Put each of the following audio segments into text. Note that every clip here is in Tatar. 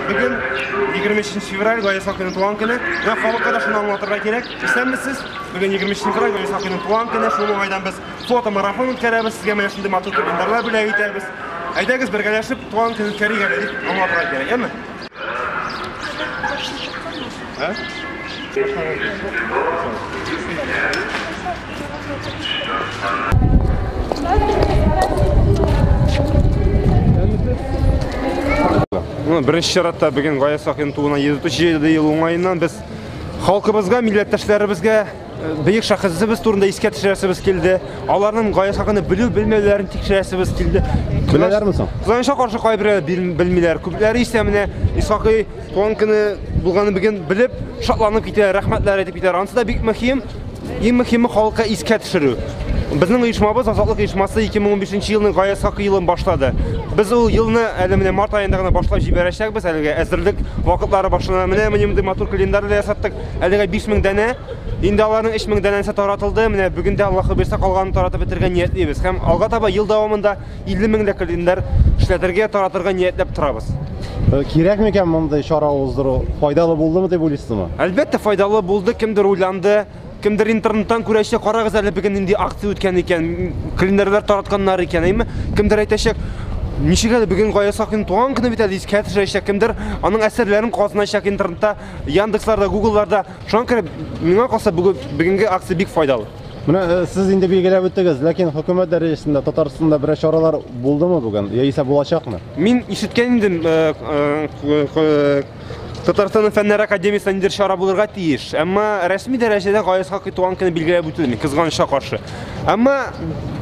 Бүген 23 февраль Гаяз Исхакыйның туган көне. Менә халыкка да шуны аңлатырга кирәк. Исәнмесез. Бүген 23 февраль Гаяз Исхакыйның туган көне. Шул уңайдан без фотомарафон үткәрәбез. Сезгә менә шундый матур календарьлар бүләк итәбез. Әйдәгез бергәләшеп туган көн үткәрик әле дип аңлатырга кирәк, әйеме? Ә? Ну, беренче чиратта бүген Гаяз Сафин тууына 137 ел уңаеннан без халкыбызга, милләттәшләребезгә бөек шәхесебез турында искә төшерәсебез килде. Аларның Гаяз хакында белү белмәүләрен тикшерәсебез килде. Беләләрме соң? Кызганычка каршы кайберәүләр белмиләр. Күпләре исә менә Исхакый туган көне булганын бүген белеп, шатланып китәләр, рәхмәтләр әйтеп китәләр. Анысы да бик мөһим. Иң мөһиме халыкка искә төшерү. Безнең оешмабыз Азатлык оешмасы 2015 елның Гаяз Хакы елын башлады. Без ул елны әле менә март аенда гына башлап җибәрәчәкбез, әлегә әзерлек вакытлары башлана. Менә мондый матур календарь да ясаттык. Әлегә 5000 данә. Инде аларның 3000 данәсе таратылды. Менә бүген дә Аллаһы бирсә калганын таратып бетерергә ниятлибез. Һәм алга таба ел дәвамында 50 меңле календарь эшләтергә, таратырга ниятләп торабыз. Кирәк микән мондый чара уздыру? Файдалы булдымы дип уйлыйсызмы? Әлбәттә, файдалы булды. Кемдер уйланды, кемдер интернеттан күрәчәк, карагыз әле бүген нинди акция үткән икән, календарьлар таратканнар икән, әйме? Кемдер әйтәчәк, ничек әле бүген Гаяз Сафин туган көне бит әле, искә төшерәчәк, кемдер аның әсәрләрен казыначак интернетта, Яндексларда, Гуглларда. Шуңа күрә миңа калса бүгенге акция бик файдалы. Менә сез инде билгеләп үттегез, ләкин хөкүмәт дәрәҗәсендә Татарстанда берәр чаралар булдымы бүген, яисә булачакмы? Мин ишеткән идем, Татарстанның Фәннәр академиясендә ниндидер чара булырга тиеш. Әмма рәсми дәрәҗәдә Гаяз Хакый туган көне билгеләп үтелми, кызганычка каршы. Әмма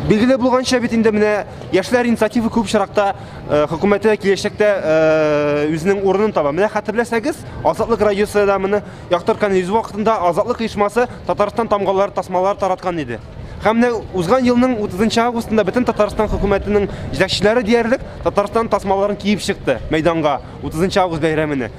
билгеле булганча бит инде менә яшьләр инициатива күп очракта хөкүмәттә киләчәктә үзенең урынын таба. Менә хәтерләсәгез, Азатлык радиосы да моны яктырткан үз вакытында Азатлык оешмасы Татарстан тамгалары тасмалары тараткан иде. Һәм менә узган елның 30 августында бөтен Татарстан хөкүмәтенең җитәкчеләре диярлек Татарстан тасмаларын киеп чыкты мәйданга 30 август бәйрәменә.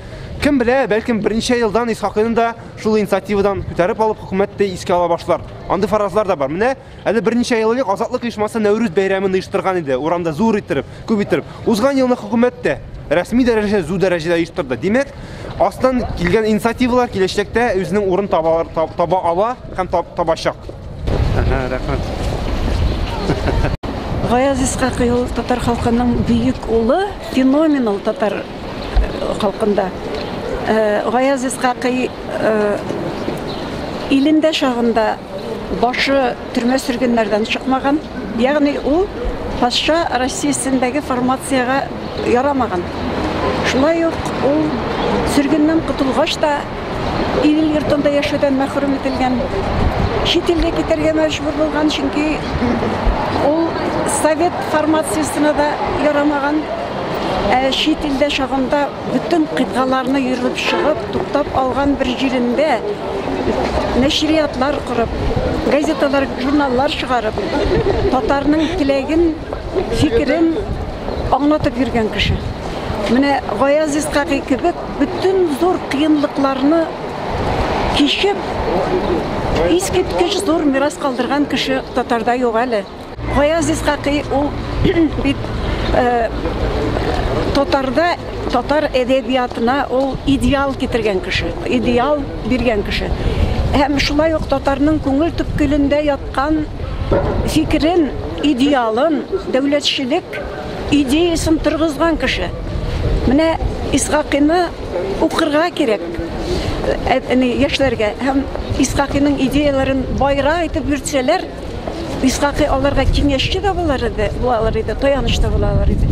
Кем белә, бәлкем берничә елдан Исхакыйны да шул инициативадан күтәреп алып хөкүмәт тә искә ала башлар. Андый фаразлар да бар. Менә әле берничә ел элек Азатлык оешмасы Нәүрүз бәйрәмен оештырган иде, урамда зур иттереп, күп иттереп. Узган елны хөкүмәт тә рәсми дәрәҗәдә, зур дәрәҗәдә оештырды. Димәк, астан килгән инициативалар киләчәктә үзенең урын таба, таба ала һәм табачак. Ага, рәхмәт. Гаяз Исхакый ул татар халкының бөек улы, феномен ул татар халкында. Гаяз Исхакый илендә чагында башы төрмә сөргеннәрдән чыкмаган, ягъни ул патша Россиясендәге формациягә ярамаган. Шулай ук ул сөргеннән котылгач та ил йортында яшәүдән мәхрүм ителгән. Чит илгә китәргә мәҗбүр булган, чөнки ул совет формациясенә дә ярамаган. Ә чит илдә чагында бөтен кыйтгаларны йөреп чыгып, туктап алган бер җирендә нәшриятлар корып, газеталар, журналлар чыгарып, татарның теләген, фикерен аңлатып йөргән кеше. Менә Гаяз Исхакый кебек бөтен зур кыенлыкларны кичеп, искиткеч зур мирас калдырган кеше татарда юк әле. Гаяз Исхакый ул бит татарда, татар әдәбиятына ул идеал китергән кеше, идеал биргән кеше. Һәм шулай ук татарның күңел төпкелендә яткан фикерен, идеалын, дәүләтчелек идеясын торгызган кеше. Менә Исхакыйны укырга кирәк яшьләргә һәм Исхакыйның идеяләрен байрак итеп йөртсәләр, Исхакый аларга киңәшче дә булыр иде, таяныч та була алыр иде.